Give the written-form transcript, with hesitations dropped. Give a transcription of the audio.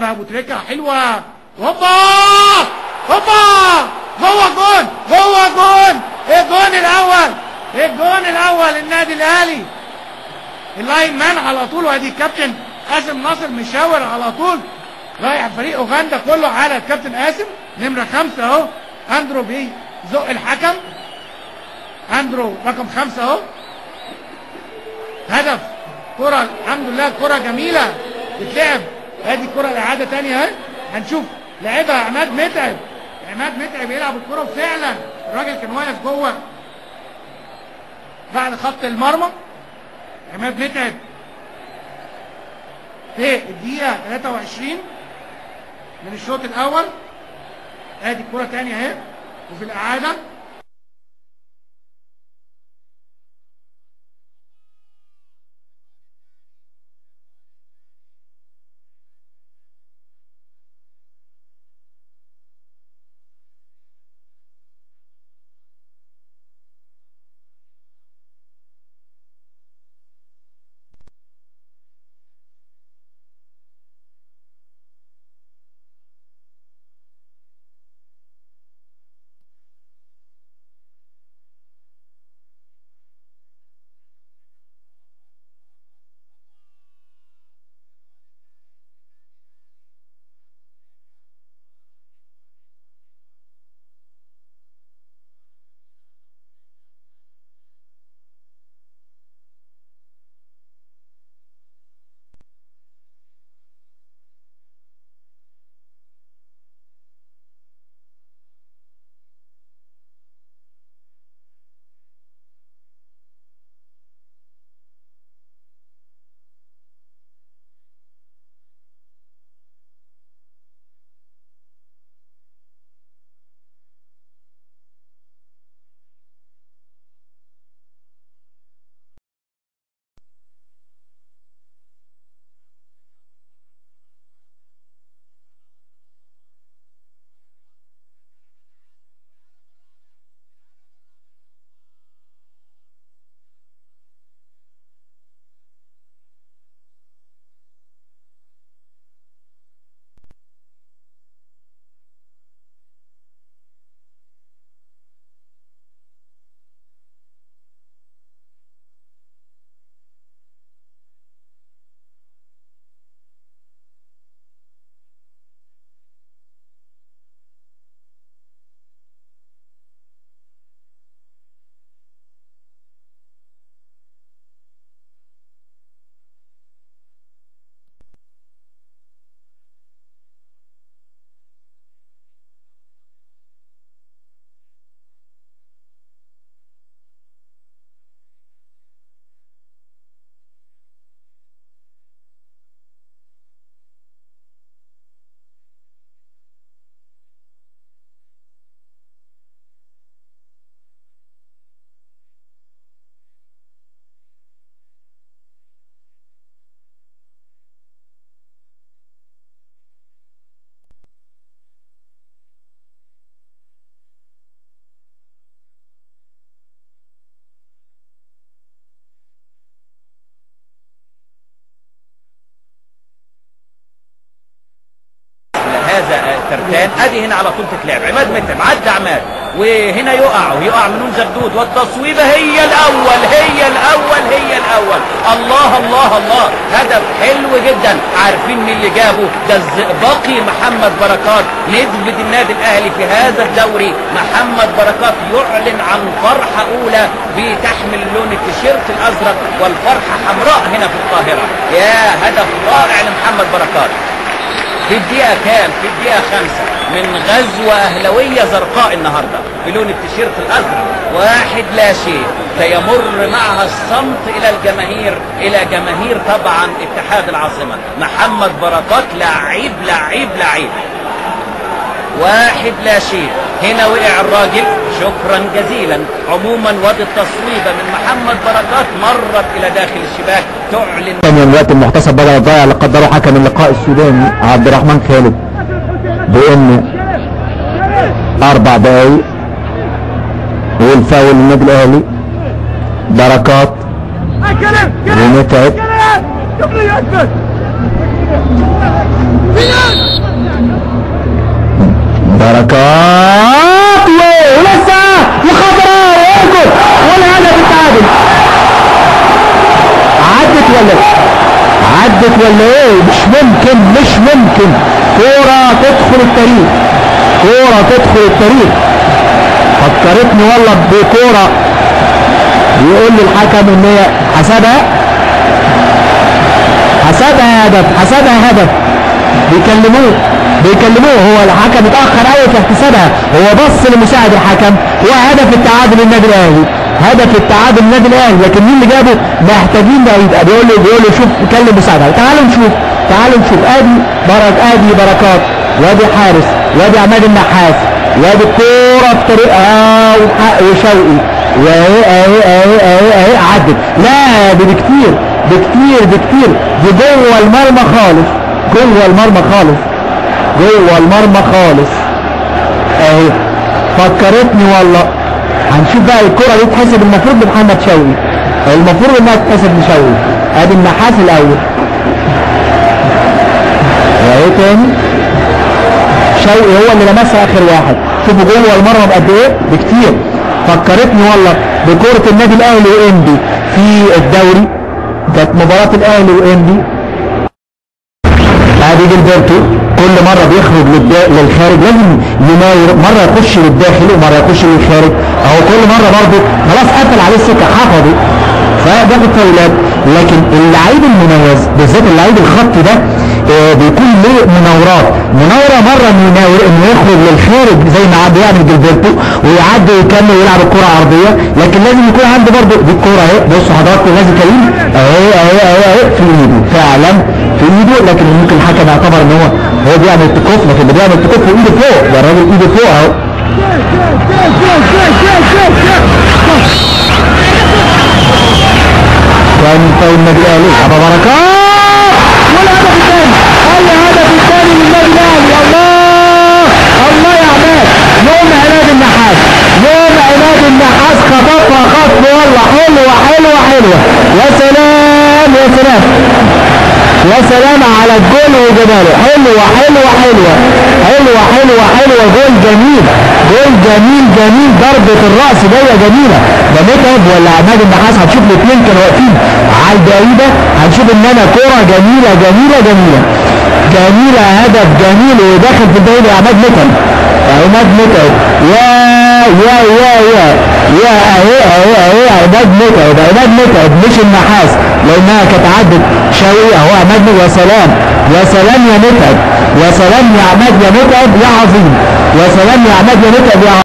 ابو تريكه حلوة، هوبا هوبا، جوه جون، جوه جون، الجون الاول، الجون الاول للنادي الاهلي. ال line man على طول، وادي الكابتن قاسم ناصر مشاور على طول، رايح فريق اوغندا كله على الكابتن قاسم نمره 5 اهو. اندرو بيزق الحكم، اندرو رقم 5 اهو. هدف كرة، الحمد لله كرة جميلة بتلعب. ادي الكرة الاعادة تانية اهي، هنشوف لعبها عماد متعب، عماد متعب يلعب الكرة، وفعلا الراجل كان واقف جوه بعد خط المرمى. عماد متعب في الدقيقة 23 من الشوط الأول. ادي الكرة تانية اهي، وفي الإعادة هذا الترتان. ادي هنا على طول تتلعب، عماد متعب عدى عماد، وهنا يقع ويقع منون زردود، والتصويبه هي الاول، هي الاول، هي الاول. الله الله الله، هدف حلو جدا. عارفين مين اللي جابه؟ ده الزئبقي محمد بركات، نجمة النادي الاهلي في هذا الدوري. محمد بركات يعلن عن فرحه اولى بتحمل لون التيشيرت الازرق، والفرحه حمراء هنا في القاهرة. يا هدف رائع لمحمد بركات. في الدقيقة كام؟ في الدقيقة 5 من غزوة أهلوية زرقاء النهاردة بلون التيشيرت الأزرق، 1-0. سيمر معها الصمت إلى الجماهير، إلى جماهير طبعا اتحاد العاصمة. محمد بركات لعيب لعيب لعيب. 1-0. هنا وقع الراجل، شكرا جزيلا. عموما وادي التصويبة من محمد بركات مرت إلى داخل الشباك، تعلن ثانية من الوقت المحتسب بدل الضائع اللي قدره حكم اللقاء السوداني عبد الرحمن خالد بأن 4 دقايق، والفاول للنادي الأهلي. بركات ومتعب. ولا ايه؟ مش ممكن، مش ممكن، كورة تدخل التاريخ، كورة تدخل التاريخ. فكرتني والله بكوره بيقول لي الحكم ان هي حسبها، حسبها هدف، حسبها هدف. بيكلموه، بيكلموه، هو الحكم اتاخر قوي في احتسابها، هو بص لمساعد الحكم، وهدف التعادل للنادي الاهلي، هدف التعادل للنادي الاهلي، لكن مين اللي جابه؟ محتاجين بعيد. بيقول له شوف، كلم مساعدها، تعالوا نشوف، تعالوا نشوف. ادي ادي بركات، وادي حارس، وادي عماد النحاس، وادي الكورة في طريقها وشوقي، واهي اهي اهي اهي اهي عدت، لا دي بكتير بكتير بكتير، دي جوه المرمى خالص، جوه المرمى خالص، جوه المرمى خالص اهي. فكرتني والله. هنشوف بقى الكرة دي تحسب المفروض لمحمد شوقي، المفروض انها تتحسب لشوقي. ادي النحاس الاول، واهي تاني شوقي هو اللي لمسها اخر واحد. شوفوا جوه المرمى بقد ايه؟ بكتير. فكرتني والله بكرة النادي الاهلي وانبي في الدوري، كانت مباراة الاهلي وانبي. ادي جilberto كل مرة بيخرج للخارج لازم يناور، مرة يخش للداخل ومرة يخش للخارج، اهو كل مرة برضه خلاص قفل عليه السكة، حفظه، فبياخد فاولات. لكن اللعيب المميز بالذات اللعيب الخط ده بيكون له مناورات، مناوره مرة يناور انه يخرج للخارج زي ما بيعمل جilberto ويعدي ويكمل ويلعب الكره عرضية، لكن لازم يكون عنده برضه دي الكره اهي. بصوا حضراتكم غازي كريم اهي اهي اهي اهي في ايده، فعلا في ايده، لكن ممكن الحكم يعتبر ان هو بيعمل تكوف، لكن ده بيعمل تكوف وايده فوق، ده الراجل ايده فوق اهو. كان فاول النادي الاهلي، ابو بركات، والهدف الثاني، الهدف الثاني للنادي الاهلي. الله الله يا عماد، يوم عماد النحاس، يوم عماد النحاس خطفها خطف والله، حلوة حلوة حلوة، يا سلام يا سلام يا سلام على الجول وجماله، حلوة حلوة حلوة حلوة حلوة حلوة، جول جميل، جول جميل جميل، ضربه الراس جاية جميلة. ده متعب ولا عماد النحاس؟ هنشوف الاثنين كانوا واقفين على البعيدة، هنشوف ان انا كورة جميلة جميلة جميلة جميلة، هدف جميل وداخل في البعيدة. عماد متعب، عماد متعب، يا يا يا يا يا اهي اهي اهي عماد متعب، عماد متعب مش النحاس، لانها كانت عدت شوقي اهو. عماد، يا سلام يا سلام يا متعب، يا سلام يا عماد يا متعب يا عظيم، يا سلام يا عماد يا متعب يا عظيم.